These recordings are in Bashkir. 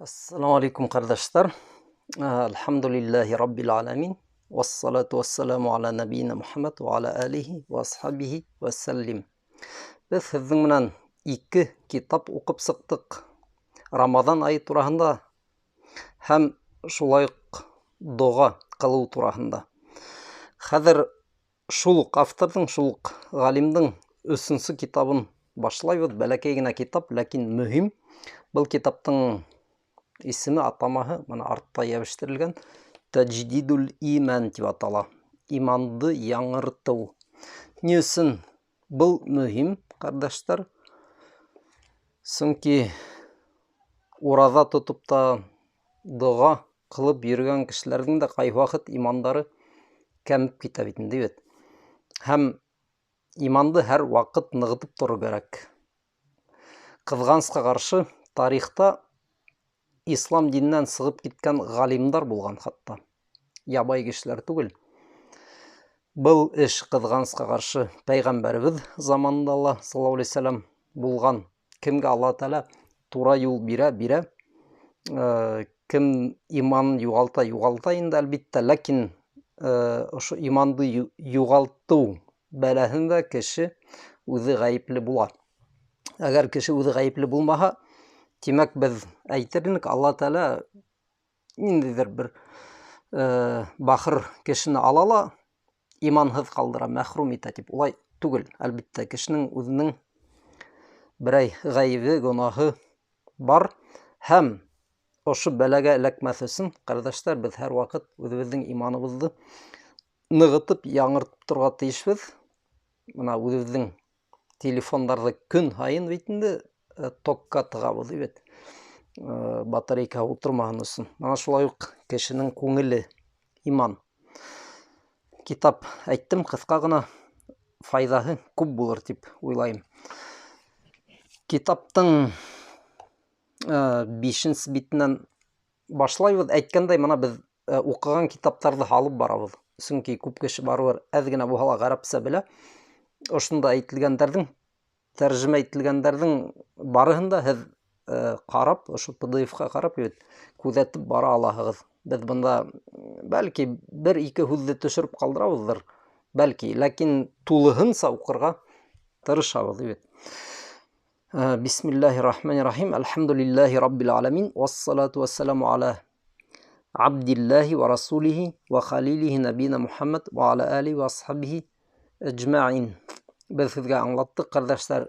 Ассаламу алейкум, ҡәрҙәштәр. Әлхәмдүлилләһи раббил аламин. Вассалату вассаламу аля набийина Мухаммад ва аля алихи ва асхабихи ва саллим. Беҙ һеҙҙең менән ике китап уҡып сыҡтыҡ. Рамаҙан айы тураһында һәм шулай уҡ доға ҡылыу тураһында. Хәҙер шул уҡ авторҙың, шул уҡ ғалимдың өсөнсө китабын башлайбыҙ. Бәләкәй генә китап, ләкин мөһим. Был китаптың исеме, атамаһы мына артта йәбештерелгән Тәҗдидул иман тип атала. Иманды яңыртыу. Ни өсөн был мөһим, ҡәрҙәштәр? Сөнки ураҙа тотоп та доға ҡылып йөрөгән кешеләрҙең дә ҡайваҡыт имандары кәмеп китә бит инде бит. Һәм иманды һәр ваҡыт нығытып торор кәрәк. Ҡыҙғанысҡа ҡаршы, тарихта ислам диненән сығып киткән ғалимдар булған хатта. Ябай кешеләр түгел. Был эш ҡыҙғанысҡа ҡаршы пәйғәмбәребеҙ заманында ла, саллаллаһу алейһи вәсәләм, булған. Кемгә Аллаһ Тәғәлә тура юл бирә, бирә. Кем иманын юғалта, юғалта инде әлбиттә, ләкин ошо иманды юғалтыу бәләһендә кеше үҙе ғәйепле була. Әгәр кеше үҙе ғәйепле булмаһа, тимәк, беҙ әйтер инек, Аллаһ Тәғәлә ниндәйҙер бер бахыр кешене ала ла иманһыҙ ҡалдыра, мәхрүм итә тип. Улай түгел, әлбиттә, кешенең үҙенең берәй ғәйебе, гонаһы бар. Һәм ошо бәләгә эләкмәҫ өсөн, ҡәрҙәштәр, беҙ һәр ваҡыт үҙебеҙҙең иманыбыҙҙы нығытып, яңыртып торорға тейешбеҙ. Бына үҙебеҙҙең телефондарҙы көн һайын бит инде токка тығабыҙ бит, батарейка ултырмаһын өсөн. Бына шулай уҡ кешенең күңеле, иман. Китап әйттем, ҡыҫҡа ғына, файҙаһы күп булыр тип уйлайым. Китаптың 5-нсе битенән башлайбыҙ. Әйткәндәй, бына беҙ уҡыған китаптарҙы һалып барабыҙ. Сөнки күп кеше барыбер әҙ генә булһа ла ғәрәпсә белә. Ошонда әйтелгәндәрҙең, тәржемә ителгәндәрҙең барыһын да һеҙ ҡарап, ошо P D F-ҡа ҡарап бит, күҙәтеп бара алаһығыҙ. Беҙ бында бәлки бер-ике һүҙҙе төшөрөп ҡалдырабыҙҙыр, бәлки, ләкин тулыһынса уҡырға тырышабыҙ бит. Бисмиллаһир рахманир рахим. Әлхәмдүлиллаһи раббил аламин. Вассалату вассаламу аля абдиллаһи ва расулихи ва халилихи набина Мухаммад ва аля алихи ва асхабихи әҗмәин. Беҙ һеҙгә аңлаттыҡ, ҡәрҙәштәр,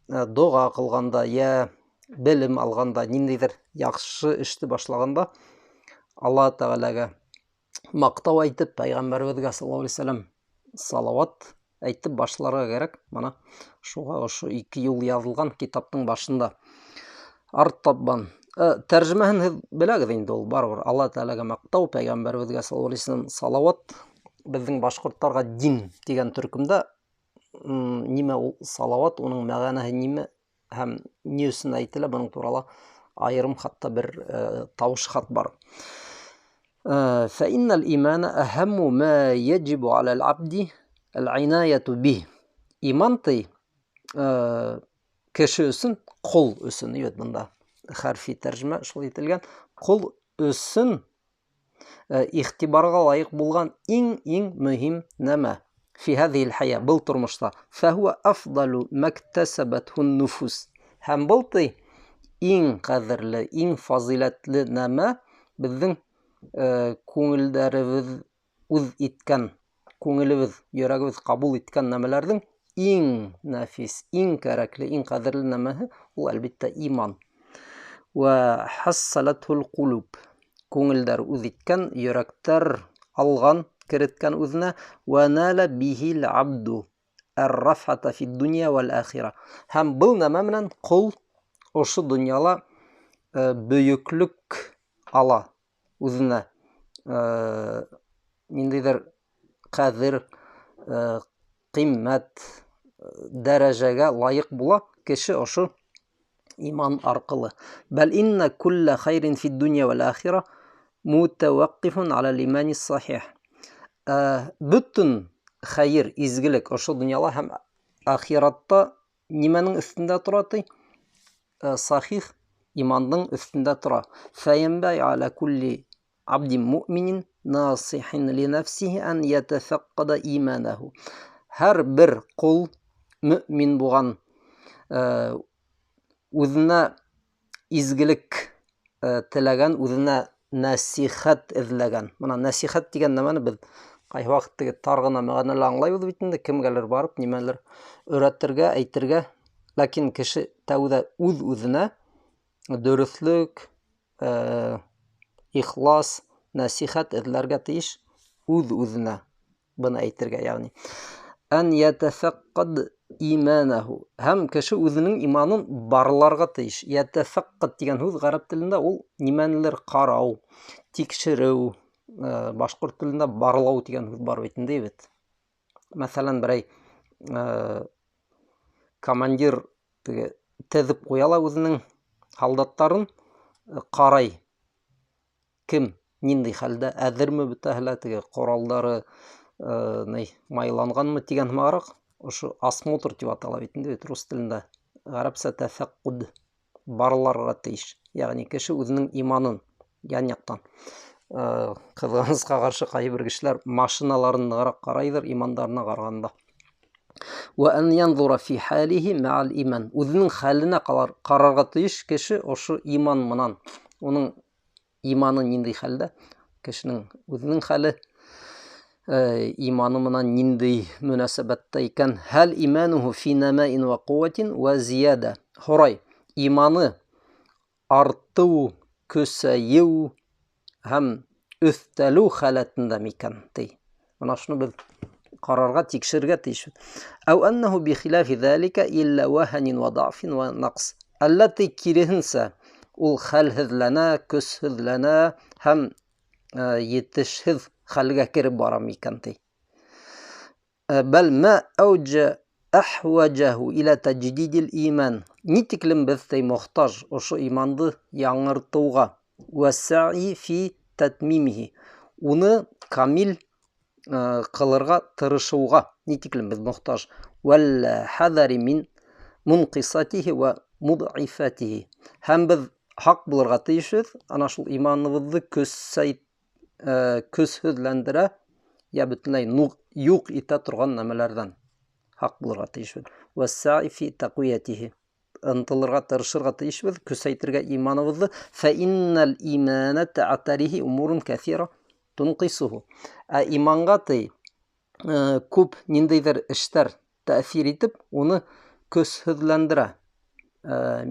доға ҡылғанда йә белем алғанда, ниндәйҙер яҡшы эште башлағанда Аллаһ Тәғәләгә маҡтау әйтеп, пәйғәмбәребеҙгә саллаллаһу алейһи вәсәләм салауат әйтеп башларға кәрәк. Бына шуға ошо ике юл яҙылған китаптың башында. Артабан тәржемәһен һеҙ беләгеҙ инде, ул барыбер Аллаһ Тәғәләгә маҡтау, пәйғәмбәребеҙгә саллаллаһу алейһи вәсәләм салауат. Беҙҙең башҡорттарға дин тигән төркөмдә, нимә ул салауат, уның мәғәнәһе нимә һәм ни өсөн әйтелә, бының турала айырым хатта бер тауыш хат бар. Фә иннәл имана әһәмму мә яҗибу аләл абди әл-инаяту бих. Иман ти, кеше өсөн, ҡол өсөн, юҡ, бында хәрфи тәржемә шул ителгән, ҡол өсөн, иғтибарға лайыҡ булған иң-иң мөһим нәмә. Фи һәҙиһил хая, был тормошта. Фәһүә афдалу мәктәсәбәтһун нуфус. Һәм был ти иң ҡәҙерле, иң фазиләтле нәмә беҙҙең, күңелдәребеҙ үҙ иткән, күңелебеҙ, йөрәгебеҙ ҡабул иткән нәмәләрҙең иң нәфис, иң кәрәкле, иң ҡәҙерле нәмәһе ул әлбиттә иман. Вә хассалатхул ҡулуб. Күңелдәр үҙ иткән, йөрәктәр алған, кереткән үҙенә. Вә нала бихил абду ар-рафата фид дунья вәл ахира. Һәм был нәмә менән ҡол ошо донъяла, бөйөклөк ала үҙенә, ниндәйҙер ҡәҙер, ҡиммәт, дәрәжәгә лайыҡ була кеше ошо иман арҡылы. Бәл инна кулла хайрин фид дунья вәл ахира мутаваққифун аля лимани сахих. Бөтөн хәйер, изгелек ошо донъяла һәм ахиратта нимәнең өҫтөндә тора ти? Сахих имандың өҫтөндә тора. Фәйәнбәй аля кулли абдин муъминин насихин ли нәфсиһи ан ятафаккада иманаху. Һәр бер ҡол мөмин булған үҙенә изгелек теләгән, үҙенә нәсихәт эҙләгән. Бына нәсихәт тигән нәмәне беҙ ҡайһы ваҡыт теге тар ғына мәғәнәлә аңлайбыҙ бит инде, кемгәлер барып нимәлер өйрәтергә, әйтергә. Ләкин кеше тәүҙә үҙ-үҙенә дөрөҫлөк, ихлас, нәсихәт эҙләргә тейеш, үҙ-үҙенә быны әйтергә, ягъни ан ятафаккад иманаху. Һәм кеше үҙенең иманын барларға тейеш. Ятафаккад тигән һүҙ ғәрәп телендә ул нимәнелер ҡарау, тикшереү, башҡорт телендә барлау тигән һүҙ бар бит инде бит. Мәҫәлән, берәй командир теге теҙеп ҡуя ла үҙенең һалдаттарын, ҡарай, кем ниндәй хәлдә, әҙерме бөтәһе лә, теге ҡоралдары майланғанмы тигән һымағыраҡ, ошо осмотр тип атала бит инде бит рус телендә. Ғәрәпсә тәфәҡҡүд, барларға тейеш. Ягъни кеше үҙенең иманын ян яҡтан. Ҡыҙғанысҡа ҡаршы ҡайһы бер кешеләр машиналарын нығыраҡ ҡарайҙыр имандарына ҡарағанда. Вә ан янзура фи халихи мәғәл иман. Үҙенең хәленә ҡарарға тейеш кеше ошо иман менән. Уның иманы ниндәй хәлдә? Кешенең үҙенең хәле, иманы менән ниндәй мөнәсәбәттә икән? Хәл имануху фи намаин ва ҡуәтин ва зияда. Һорай, иманы артыу, көсәйеү һәм өҫтәлеү халәтендә микән, ти. Бына шуны беҙ ҡарарға, тикшерергә тейешбеҙ. Әү әннәһу бихилафи ҙәлика илля ваһанин ва даъфин ва наҡс. Әллә ти киреһенсә, ул хәлһеҙләнә, көсһөҙләнә һәм етешһеҙ хәлгә кереп бара микән, ти. Бәл мә әүҗә әхвәҗәһу иля тәҗдидил иман. Ни тиклем беҙ ти мохтаж ошо иманды яңыртыуға. Вәсәи фи тәтмимихи. Уны камил ҡылырға тырышыуға ни тиклем беҙ мохтаж. Вәл хәҙәри мин мунҡисатихи вә мудғифатихи. Һәм беҙ хаҡ булырға тейешбеҙ, ана шул иманыбыҙҙы көсһөҙләндерә йә бөтөнләй юҡ итә торған нәмәләрҙән хаҡ булырға тейешбеҙ. Вәссәи фи тәҡвиәтихи. Ынтылырға, тырышырға тейешбеҙ, көсәйтергә иманыбыҙҙы. Фә иннәл иманә тәғтәрихи умурун кәҫира тунҡисуху. Ә иманға ти күп ниндәйҙер эштәр тәьҫир итеп, уны көсһөҙләндерә.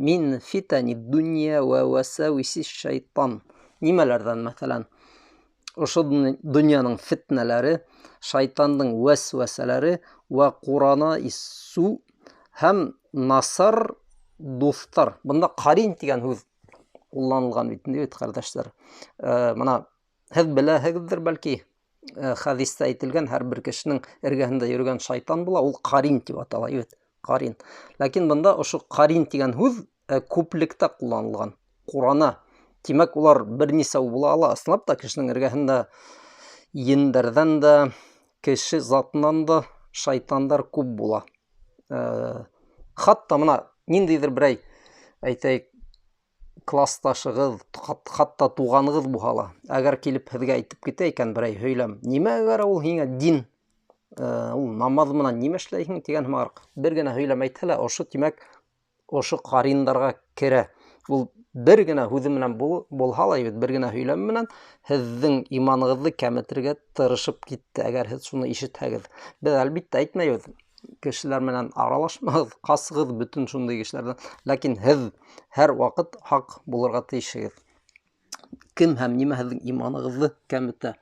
Мин фитани донъя вә вәсәүиси шайтан. Нимәләрҙән, мәҫәлән, ошо донъяның фитнәләре, шайтандың вәсвәсәләре вә ҡурана иссу һәм насар дуҫтар. Бында ҡарин тигән һүҙ ҡулланылған бит инде бит, ҡәрҙәштәр. Бына һеҙ беләһегеҙҙер бәлки, хәдистә әйтелгән һәр бер кешенең эргәһендә йөрөгән шайтан була, ул ҡарин тип атала бит, ҡарин. Ләкин бында ошо ҡарин тигән һүҙ күплектә ҡулланылған. Ҡурана. Тимәк, улар бер нисәү була ала. Ысынлап та кешенең эргәһендә ендәрҙән дә, кеше затынан да шайтандар күп була. Хатта бына ниндәйҙер берәй, әйтәйек, классташығыҙ, хатта туғанығыҙ булһа ла, әгәр килеп һеҙгә әйтеп китә икән берәй һөйләм, нимә әгәр ул һиңә дин, ул намаҙ менән нимә эшләйһең тигән һымаҡ бер генә һөйләм әйтһә лә, ошо, тимәк, ошо ҡариндарға керә. Ул бер генә һүҙе менән булһа ла, бит, бер генә һөйләм менән һеҙҙең иманығыҙҙы кәметергә тырышып китте, әгәр һеҙ шуны ишетһәгеҙ. Беҙ әлбиттә әйтмәйбеҙ, кешеләр менән аралашмағыҙ, ҡасығыҙ бөтөн шундай кешеләрҙән. Ләкин һеҙ һәр ваҡыт хаҡ булырға тейешһегеҙ. Кем һәм нимә һеҙҙең иманығыҙҙы кәметә?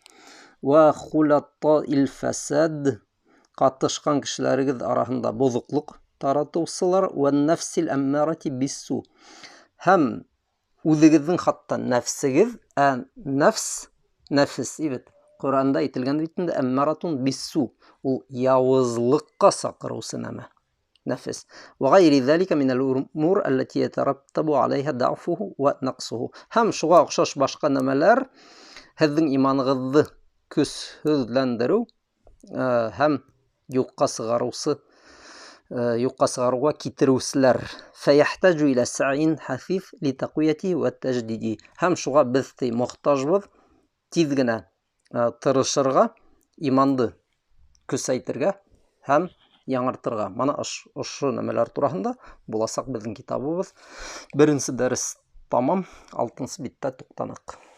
Вә хулатаил фәсад, ҡатышҡан кешеләрегеҙ араһында боҙоҡлоҡ таратыусылар, вә нәфсил әммәрәти биссу. Һәм үҙегеҙҙең хатта нәфсегеҙ, ә нәфс, нәфес, бит, Ҡөрьәндә әйтелгән бит инде, әммәратун биссу, ул яуызлыҡҡа саҡырыусы нәмә, нәфес. Вә ғайри ҙәлика минәл умур әлләти ятараттабу аләйһә даъфуху вә наҡсуху. Һәм шуға оҡшаш башҡа нәмәләр һеҙҙең иманығыҙҙы көсһөҙләндереү һәм юҡҡа сығарыусы юҡҡа сығарыуға китереүселәр. Фәйәхтәжу иля сәин хәфиф ли тәҡвияти вә тәждиди. Һәм шуға беҙ ти мохтажбыҙ тиҙ генә тырышырға, иманды көсәйтергә һәм яңыртырға. Мана ошо нәмәләр тураһында буласаҡ беҙҙең китабыбыҙ. Беренсе дәрес тамам, алтынсы биттә туҡтаныҡ.